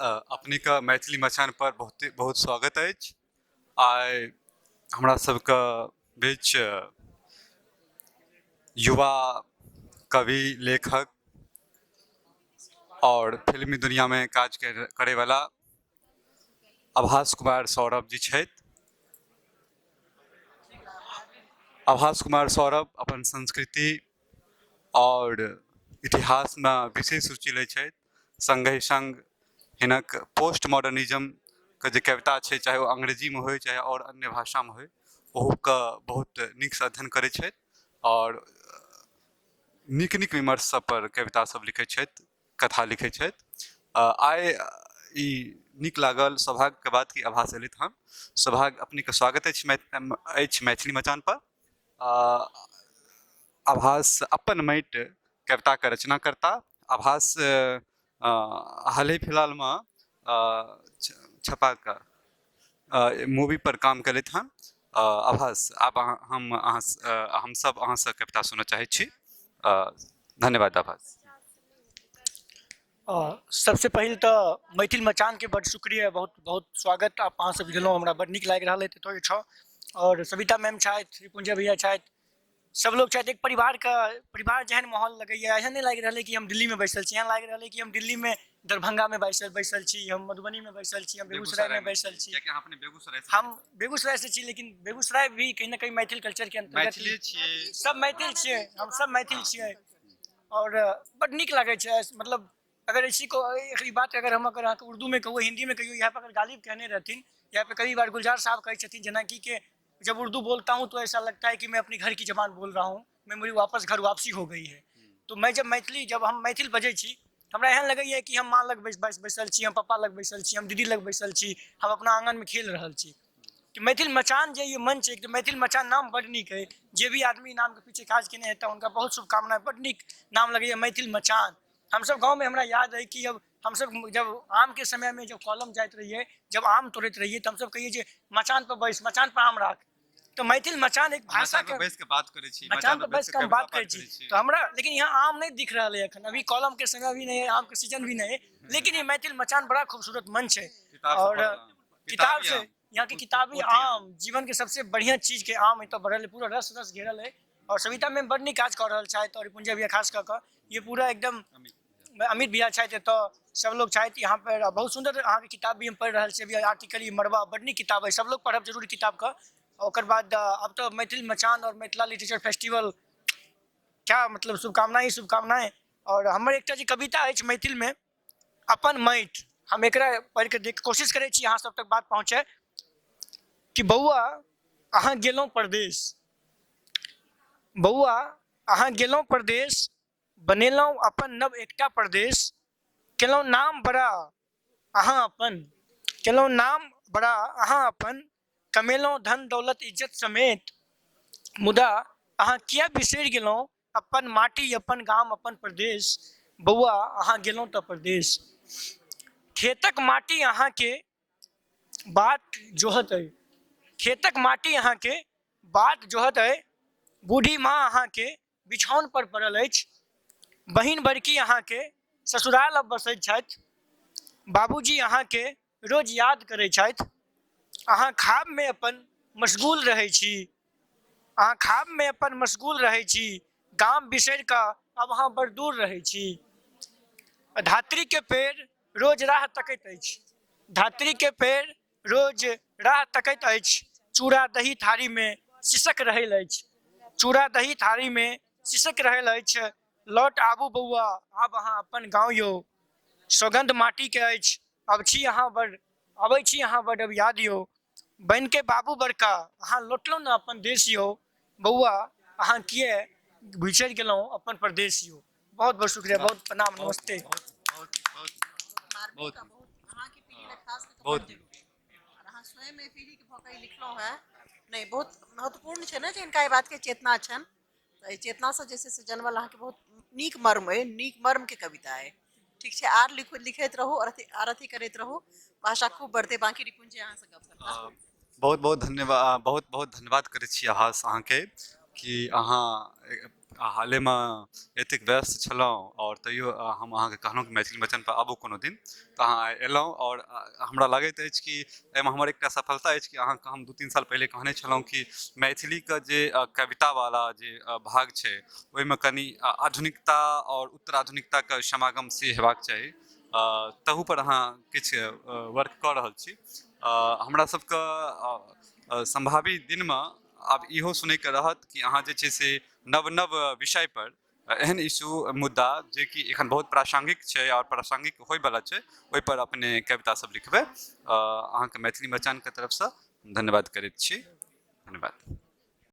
अपनेके मैथिली मचान पर बहुत बहुत स्वागत अछि। आइ हमरा सबके बीच युवा कवि, लेखक आओर फिल्मी दुनियामे काज करैवला आभास कुमार सौरभ जी छथि। आभास कुमार सौरभ अपन संस्कृति आओर इतिहासमे विशेष रुचि लै छथि। सङ्गहि सङ्ग हिनक पोस्ट मॉडर्निज्मके जे कविता छै, चाहे ओ अंग्रेजीमे होइ चाहे आओर अन्य भाषामे होइ, ओहूके बहुत नीकसँ अध्ययन करै छथि आओर नीक नीक विमर्श सबपर कविता सब लिखै छथि, कथा लिखै छथि। आइ ई नीक लागल, सौभाग्यके बात कि आभास एलथि हन। सौभाग्य, अपनेके स्वागत अछि अछि मैथिली मचानपर। आभास अपन माटि कविताके रचना करता। आभास हाल ही फिलहालमे छपाक मूवी पर काम केलथि हन। आभास, आब अहाँ हम अहाँ हमसब अहाँसँ कविता सुनऽ चाहै छी। धन्यवाद आभास। सबसे पहिल तऽ मैथिल मचानके बड्ड शुक्रिया, बहुत बहुत स्वागत आप अहाँ सब गेलहुँ, हमरा बड्ड नीक लागि रहल अछि एतऽ छौ। आओर सविता मैम छथि, रिपुंजय भैया छथि, सब लोग छथि, एक परिवारके परिवार जेहन माहौल लगैए। एहन नहि लागि रहल अइ कि हम दिल्लीमे बैसल छी, एहन लागि रहल अइ कि हम दिल्लीमे दरभंगामे बैसल बैसल छी, हम मधुबनीमे बैसल छी, हम बेगूसरायमे बैसल छी। कियाकि अहाँ अपने बेगूसराय से? हम बेगूसरायसँ छी, लेकिन बेगूसराय भी कहीं ना कहीं मैथिल कल्चरके अन्तर्गत। मैथिली छियै। सब मैथिल छियै, हम सब मैथिल छियै और बड नीक लागै छै। मतलब अगर इसी को ई बात अगर हम अगर अहाँके उर्दूमे कहू, हिन्दीमे कहियौ, यहाँ पर अगर गालिब कहने रहथिन, यहाँ पे कई बार गुलजार साहब कहै छथिन, जेनाकि के जब उर्दू बोलता हूँ तो ऐसा लगता है कि मैं अपने घर की जबान बोल रहा हूँ, मैं मेरी वापस घर वापसी हो गई है। तो मैं जब मैथिली, जब हम मैथिल बजै छी, हमरा एहन लगैए कि हम माँ लग बैसल छी, हम पप्पा लग बैसल छी, हम दीदी लग बैसल छी, हम अपना आङ्गनमे खेल रहल छी। कि मैथिल मचान जे ई मंच है, मैथिल मचान नाम बड नीक है, जे भी आदमी नामके पीछे काज केने हेतै हुनका बहुत शुभकामना। बड नीक नाम लगैए मैथिल मचान। हमसब गाँवमे, हमरा याद है कि जब हमसब जब आमके समयमे जब कलम जाइत रहियै, जब आम तोड़ैत रहियै, तऽ हमसब कहियै जे मचान पर बैस, मचान पर आम राख। तऽ मैथिल मचान एक भाषा के बैस के बात करै छी, मचान पर बैस के हम बात करै छी। तऽ हमरा लेकिन यहाँ आम नहीं दिख रहल है अखन, अभी कलम के समय भी नहीं है, आम के सीजन भी नहीं है, लेकिन ये मैथिल मचान बड़ा खूबसूरत मंच है। और किताब से यहाँ के किताबी आम जीवन के सबसे बढ़िया चीज के आम एतऽ बढ़ल है, पूरा रस रस घेरल है। और सविता मैम बड़ नीक काज कऽ रहल छथि और पुंजय भैया खास कऽ कऽ ये पूरा एकदम, अमित भैया छथि, एतऽ सब लोग छथि यहाँ पर। बहुत सुन्दर अहाँके किताब भी हम पढ़ि रहल छी अभी, आर्टिकल ई मड़बा बड़ नीक किताब है, सब लोग पढ़ब जरूर किताबके। ओकर बाद अब तऽ मैथिल मचान और मिथिला लिटरेचर फेस्टिवल क्या मतलब शुभकामना ही शुभकामनाएं। और हमर एकटा जे कविता अछि मैथिलमे अपन माटि, हम एकरा पढ़िके देख कोशिश करै छी अहाँ सब तक बात पहुँचे कि बौआ अहाँ गेलहुँ परदेश, बौआ अहाँ गेलहुँ परदेश, बनेलहुँ अपन नव एकटा प्रदेश, केलहुँ नाम बड़ा अहाँ अपन, केलहुँ नाम बड़ा अहाँ अपन, कमेलहुँ धन दौलत इज्जत समेत, मुदा अहाँ किया बिसरि गेलहुँ अपन माटी अपन गाम अपन प्रदेश, बौआ अहाँ गेलहुँ तऽ परदेश। खेतक माटी अहाँके बाट जोहत अइ, खेतक माटी अहाँके बाट जोहत अइ, बूढ़ी माँ अहाँके बिछाओन पर पड़ल अछि, बहिन बड़की अहाँके ससुराल अब बसैत छथि, बाबूजी अहाँके रोज याद करै छथि, अहाँ खाबमे अपन मशगूल रहै छी, अहाँ खाबमे अपन मशगूल रहै छी, गाम बिसरि कऽ अब अहाँ बड़ दूर रहै छी। धात्रीके पेड़ रोज राह तकैत अछि, धात्रीके पेड़ रोज राह तकैत अछि, चूड़ा दही थारीमे सिसक रहल अछि, चूड़ा दही थारीमे सिसक रहल अछि, लौट आबू बौआ आब अहाँ अपन गाँव यौ, सौगन्ध माटीके अछि अब छी अहाँ बड़, अबै छी अहाँ बड़ अब याद यौ, बनिके बाबू बड़का अहाँ लौटलहुँ ने अपन देश यौ, बौआ अहाँ किए बिछड़ि गेलहुँ अपन प्रदेश यौ। बहुत बहुत शुक्रिया, बहुत प्रणाम, नमस्ते। बहुत बहुत बहुत बहुत अहाँके पीढ़ी लए खास कऽ बहुत बड्ड जरूरी। आओर अहाँ स्वयं एहि पीढ़ीके भऽ कऽ ई लिखलहुँ हेँ नहि, बहुत महत्वपूर्ण छै ने जे हिनका एहि बातके चेतना छनि, तऽ एहि चेतनासँ जे छै से जनमल अहाँके बहुत नीक मर्म अइ, नीक मर्मके कविता अइ। ठीक छै, आर लिखू, लिखैत रहू आओर अथी आर अथी करैत रहू, भाषा खूब बढ़तै। बाँकी रिपुंजय अहाँसँ गप करता। बहुत बहुत धन्यवाद, बहुत बहुत धन्यवाद करै छी आभास अहाँके कि अहाँ हालेमे एतेक व्यस्त छलहुँ आओर तैयो हम अहाँके कहलहुँ कि मैथिली मचानपर आबू कोनो दिन, तऽ अहाँ आइ एलहुँ। आओर हमरा लागैत अछि कि एहिमे हमर एकटा सफलता अछि कि अहाँके हम 2-3 साल पहिले कहने छलहुँ कि मैथिलीके जे कवितावला जे भाग छै ओहिमे कनि आधुनिकता आओर उत्तराधुनिकताके समागम से हेबाक चाही। तहूपर अहाँ किछु वर्क कऽ रहल छी। हमरा सबके सम्भावी दिनमे आब इहो सुनैके रहत कि अहाँ जे छै से नव नव विषयपर एहन इशू मुद्दा जेकि एखन बहुत प्रासङ्गिक छै आओर प्रासङ्गिक होइवला छै ओहिपर अपने कविता सब लिखबै। अहाँके मैथिली मचानके तरफसँ धन्यवाद करैत छी। धन्यवाद।